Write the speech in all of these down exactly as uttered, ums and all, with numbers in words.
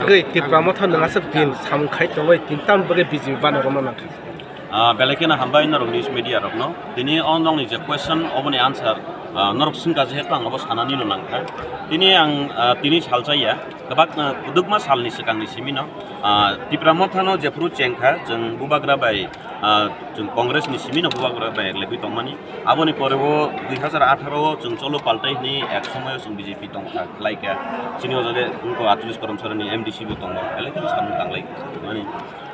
Bagwi Tipra Motha nwng aswk din samung khai tongwi tin tamni bagwi B J P bana romna nangkha. Ah, belai kheno hambai norok news media rokno. Tini o nokni je question, oboni answer, ah, norok swngkha je hetu ang obo sanani no nangkha. Tini ang, ah, tini salsa ya, kwbak, ah, kwdwkma salni swkangni simino, ah, Tipra Mothano jephru chengkha, chwng bubagra bai, ah, chwng Congress ni simino bubagra bai eglegwi tongmani. Aboni pore o dui hazar atharo o chwng cholo paltai hwnwi ek somoyo chwng B J P tongkha, khlaikha. Chini o jaga wngkha atris Karamsarani M D C bo tongo, belai kheno samung tanglai mani.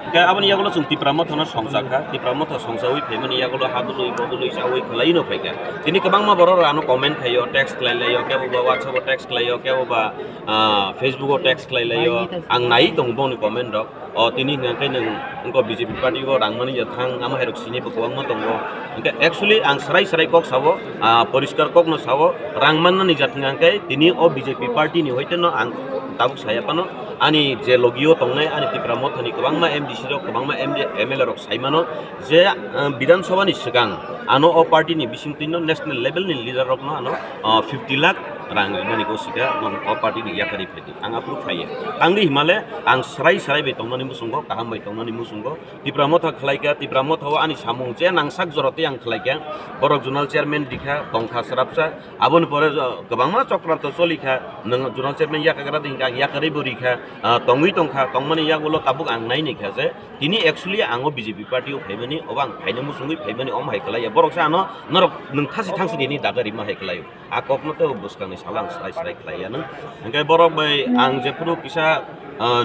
Hingke aboni yagulo chwng Tipra Mothano songchakha, Tipra Motha songchawi phaimani yagulo ha dului, bo dului chawi khwlaino phaikha. Tini kwbangma borok rok ano comment khaio, text khlai laio, kebo ba WhatsApp o text khlaio, kebo ba, ah, Facebook o text khlai laio. Ang nai tongo boni comment rok. O tini hwnka khe nwng wngkha B J P party o rang mani ya thang, amo hai rok sini bo kwbangma tongo. Hingke actually ang srai srai kok sao, ah, poriskar kokno sao, rang mannani jat hwnka khe tini o B J P party ni hoite no ang tabuk saya phano, ani je logio tongnai ani Tipra Mothani kwbangma M D C rok, kwbangma M D, M L A rok sai mano je, ah, Bidhan Sabha ni swkang ano o party ni bisingtwi no national level ni leader rok no ano, ah, fifty lakh rang rimani ko sika o party ni yakarwi phaidi. Ang aphuru phaiya. Tangdi himale ang srai srai bai tongmani muchungo, kaham bai tongmani muchungo. Tipra Motha khlaikha, Tipra Motha o ani samung je nangsak jora tei ang khlaikha. Borok zonal chairman rikha, tongkha srapsa. Aboni pore jo-, kwbangma chokranto cholikha. Nwng zonal chairman yakagra di hingkha, ang yakarwi bo rikha. Ah, tongwi tongkha, tongmani yagulo tabuk ang nai naikha je tini actually ang o B J P party o phaimani, obo ang phaina muchungwi phaimani, omo hai khlaiya. Borok se ano norok nwng thasi thangsi nini daga rima hai khlaio. A kokno tei bwskangni salo ang srai srai khlai ya nw. Hingke borok bai ang jephuru kisa, ah,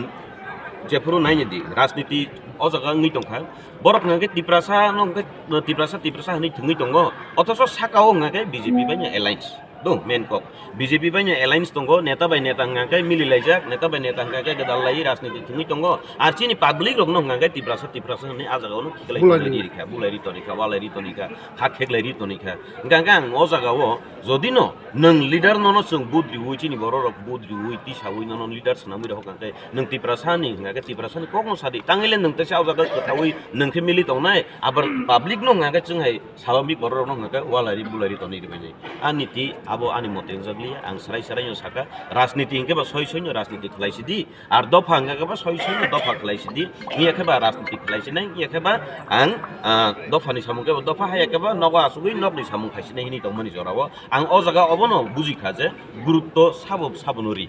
jephuru naini di, rajniti o jaga wngwi tongkha. Borok hwnka khe Tiprasa no hwnka khe Tiprasa, Tiprasa hwnwi thwngwi tongo. Othoso saka o hwnka khe B J P bai no alliance. Do, main kok. B J P bai no alliance tongo, neta bai neta hwnka khe mili laijak, neta bai neta hwnka khe gwdal lai rajniti thwngwi tongo. Ar chini public rok no hwnka khe Tiprasa, Tiprasa hwnwi a jaga o no khiklai Bulai tonwi ri. Rikha, bulai ri toni kha, walai ri toni kha, kha kheklai ri toni kha. Hwnka khe ang o jaga o Jodi no nwng leader nono chwng vote riwi, chini borok rok vote riwi, tisawi nono leader swnamwi rw hokha khe, nwng Tiprasa ni hwnka khe Tiprasa ni kokno sadi. Tangwi le nwng teisa o jaga kwthawi nwng khe mili tongnai, abar public no hwnka khe chwng hai salomik borok rok no hwnka khe walai ri bulai ri tonwi rwbainai. Ani ti abo ani mote wngjakliya, ang srai srai no saka, rajniti hwnkhe ba soi soi no rajniti khlai sidi, Ar dopha hwnka khe ba soi soi no dopha khlai sidi, iya khe ba rajniti khlai sinai, iya khe ba ang, ah, dopha ni samung khe ba dopha, haya khe ba nogo asugwi nokni samung khai sinai hwnwi tongmani jora o ang o jaga obono buji kha je gurutto sabo sabo no ri.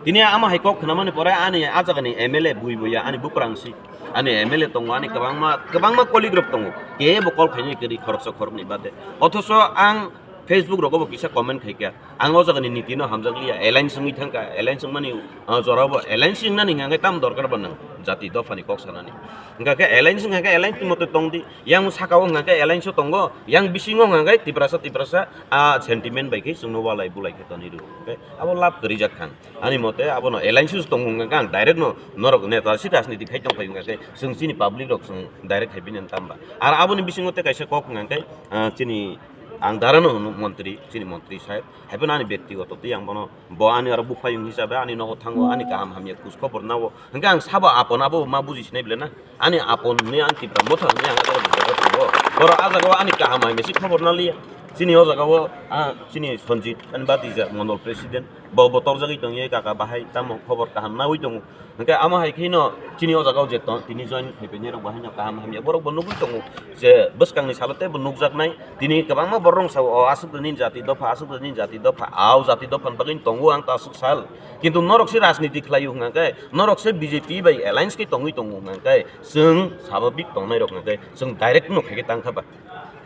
Tini ama hai kok khwnamani pore ani a jaga ni M L A bui buya ani buprang si, ani M L A tongo, ani kwbangma kwbangma colleague rok tongo, kebo call khainai kwrwi khoroksa khoroknwi bade. Othoso ang Facebook rogo bo kisa comment khaikha, ang o jagani niti no hamjakliya, alliance wngwi thangkha, alliance wngmani, ah, jorao bo alliance wngnani hwnkha khe tamo dorkar ba nwng jati dophani kok sanani? Hwnkha khe alliance wngkha khe alliance ni mote tongdi, yang sakao hwnkha khe alliance o tongo, yang bisingo hwnkha khe Tiprasa Tiprasa, ah, sentiment bai khe chwngno walai bulai khe tonwi rw, hwnkhe abo lab kwrwi jak thang. Ani mote abono alliance o tong wngkha khe ang direct no norok neta si rajniti khai tong phai wngkha khe chwng chini public rok chwng direct khai bini tamba. Ar aboni bisingo tei kaisa kok wngkha khe, ah, chini ang dara no hwno montri, chini montri saheb, hai phano ani bektigoto tei ang bono, bo ani aro buphayung hisabe ani nogo thango, ani kaham hamya khoj khobor nao, hwnkhe ang sabo apon abo ma buji sinai bele na? Ani apon ni ang Tipra Motha ni ang abo buji tongo. Borok ah jagao ani kaham hamya se khobor naliya. Chini o jagao, ah, chini Sanjit, ani batija mondol president, bo, bo torjagwi tongye kaka bahai tamo khobor kaham nawi tongo. Hwnkhe amo hai kheno chini o jagao je tong, tini join khai painai rok bo haino kaham hamya borok bo nugwi tongo je bwskangni salo tei bo nukjaknai. Tini kwbangma borok rok sao, o aswk nini jati dopha, aswk nini jati dopha, au jati dopha ni bagwi tongo ang ta aswk sal. Kintu norok se rajniti khlaio hwnkha khe, norok se B J P bai alliance khe tongwi tongo hwnkha khe, chwng sababik tongnai rok hwnkha khe, chwng direct no khaikhe tangkha ba.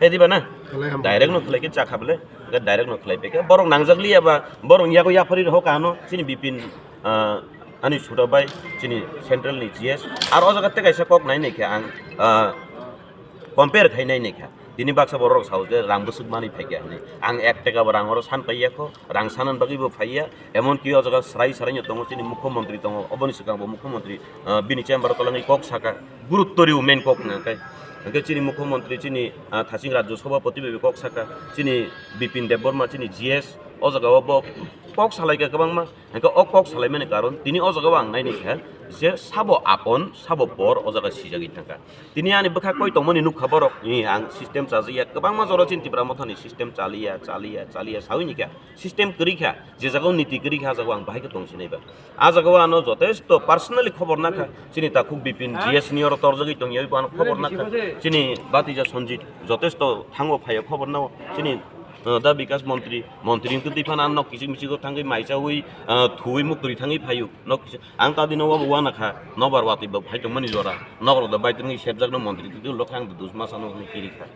He diba na? Belai hambai. Direct no khlai khe chakha bele, hwnkhe direct no khlai pekhe. Borok nangjak liya ba, borok yago yaphari rw kha ano, chini Bipin, ah, ani chuta bai, chini central ni G S. Ar o jaga tei kaisa kok nai nai khe ang, ah, compare khai nai nai kha. Tini baksa borok rok sao je rang bwswk manwi phai kha hinwi. Ang ek taka bo rang oro san pai ya kho, rang sanan bagwi bo phai ya. Emon ki o jaga srai srai no tongo, chini mukhyamantri tongo, oboni swkang bo mukhyamantri, ah, bini chamber o tolangwi kok saka, gurutto rw main kok hwnkhe. Hwnkhe chini mukhyamantri, chini, ah, thaching rajyo sabhapati bai kok saka, chini Bipin Debbarma, chini G S, o jaga o bo kok salai kha kwbangma. Hwnkhe o kok salaimani karon tini o jaga o ang nai nai kha je sabo apon, sabo por o jaga sijagwi thangkha. Tini ani bwkha koi tongmani nukha borok, ni ang system chajakya, kwbangma jora chini Tipra Mothani system chaliya, chaliya, chaliya sawi ni kha. System kwrwi kha, je jagao niti kwrwi kha, ah jagao ang bahai khe tong sinai ba. Ah jagao ano jotesto personally khobor nakha, chini takhuk Bipin G S ni oro torjagwi tongya, abo ano khobor nakha, chini batija Sanjit jotesto thango phaio khobor nao, chini, uh, da Bikas montri, montri wngtwi phano ano nok kichik michik o thangwi maichawi, uh, thuwi muktwi thangwi phaio, nok kichik, ang ta dino wabo uanakha, nobar watwi bo phai tongmani jora, nok rok da bai tongwi sepjakno montri twi lokha ang dusma sano hwnwi kiri kha.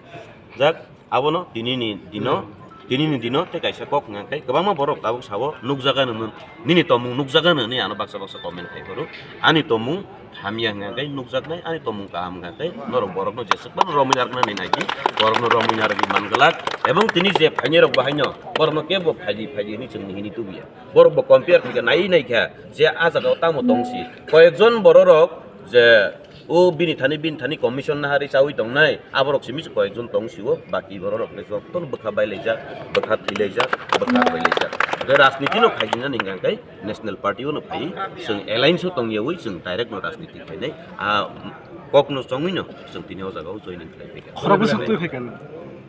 Jak, abono tini ni dino, tini ni dino tei kaisa kok hwnka khe kwbangma borok tabuk sao nukjaga nini, nini tomung nukjaga nini ano baksa baksa comment khai phuru. Ani tomung hamya hwnka khe nukjaknai, ani tomung kaham hwnka khe norok borokno jeswk phano romwi narwknani nai di, borokno romwi narwgwi man glak. Ebong tini je phainai rok bahaino borokno kebo phaidi phaidi hwnwi chwngni hini tubuya. Borok bo compare khaikha nai nai kha je ah jagao tamo tongsi. Koyekjon bororok je o bini thani, bini thani commission nahari chawi tongnai, aborok simi se koyekjon tong sio, baki bororok le jotono bwkha bailaijak, bwkha thwilaijak, bwkha roilaijak. Hwnkhe rajniti no khaijinani hwnkha khe national party o no phai, chwng alliance o tongyawi chwng direct no rajniti khainai, a kok no chongwi no chwng tini o jagao joining khlai phaikha. Khorok bwswk twi phaikha na?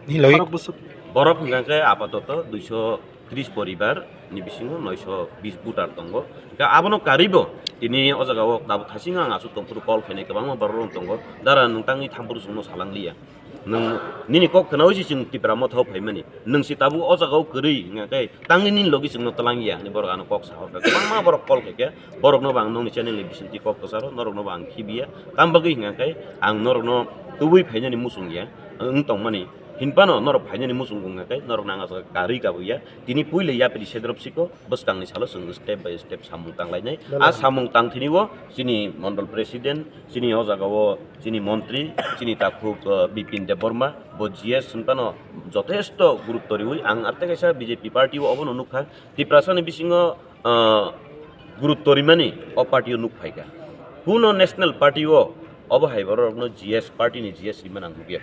Ni logik. Khorok bwswk. Borok hwnkha khe apatoto duiso tris poribar ni bisingo noisho bis voter tongo. Hwnkhe abono karwi bo tini o jagao tabuk thasing ang aswk tongphuru call khainai kwbangma borok rok tongo. Dara nwng tangwi thamphuru chwngno salangliya. Nwng nini kok khnaui se chwng Tipra Motha o phaimani. Nwng se tabuk o jagao kwrwi hwnkha khe tangwi nini logi chwngno twlangya hinwi borok ano kok sahorkha. Kwbangma borok call khaikha, borokno bo ang nokni channel ni bisingtwi kok kwcharo, norokno bo ang khibiya. Tamo bagwi hwnkha khe ang norokno tubui phainani muchungya wng tongmani. Hinphano norok phainani muchungo hwnkha khe norokno ang ah jagao karwi kabuya. Tini puila yapri sedrop siko, bwskangni salo chwng step by step samung tanglainai. Belai. A samung tangthini o chini mondol president, chini o jagao chini montri, chini takhuk, uh, Bipin Debbarma, bo G S hwnphano jotesto gurutto riwi. Ang ar tei kaisa B J P party o obono nukha. Tiprasani bisingo, uh, gurutto rimani o party o nuk phaikha. Kuno national party o obo hai borokno G S party ni G S rimani ang nukya,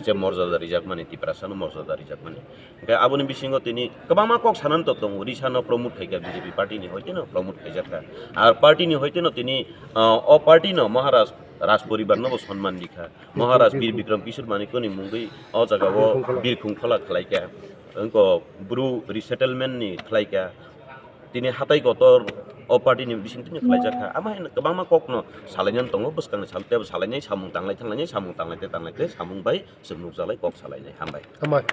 je morjada rijakmani, Tiprasano morjada rijakmani. Hwnkhe aboni bisingo tini kwbangma kok sanani to tongo, Risano promote khaikha B J P party ni hoiteno promote khaijakha. Ar party ni hoiteno tini, ah, o party no Maharaj Raj poribar no bo sonman rikha. Maharaj Bir Bikram Kishore Manikya ni mungwi o jagao Birkhung Khola. Birkhung Khola khlaikha. Wngko Bru resettlement ni khlaikha. Tini hatai kotor o party ni bising tini khlaijakha. Ama hai kwbangma kokno salainani tongo, bwskangni sal tebo salainai, samung tanglai thanglainai, samung tanglai te tanglai te, samung bai chwng nukjalai kok salainai. Hambai. Hambai.